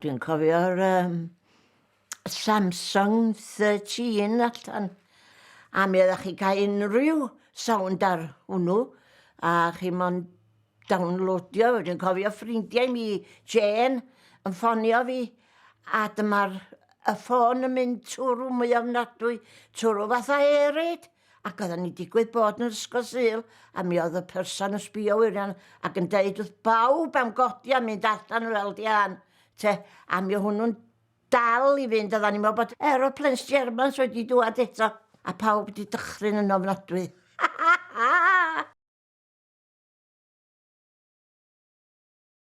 Dwi'n cofio'r um, Samsung 13 allan. A mi oeddech chi cael unrhyw sound ar hwnnw, a chi mond downloadio. Dwi'n cofio ffrindiau mi, Jane, yn ffonio fi, a dyma'r y ffôn yn mynd twrw mwy ofnadwy, twrw fatha air raid. Ac oedden ni digwydd bod yn yr ysgol Sul, a mi oedd y person yn sbio wirion ac yn deud wrth bawb am godi a mynd allan yn weld Ian. Te, a mi hwnnw'n dal i fynd, oedden ni'n meddwl bod aeroplanes Germans wedi dŵad eto, a pawb wedi dychryn yn ofnadwy.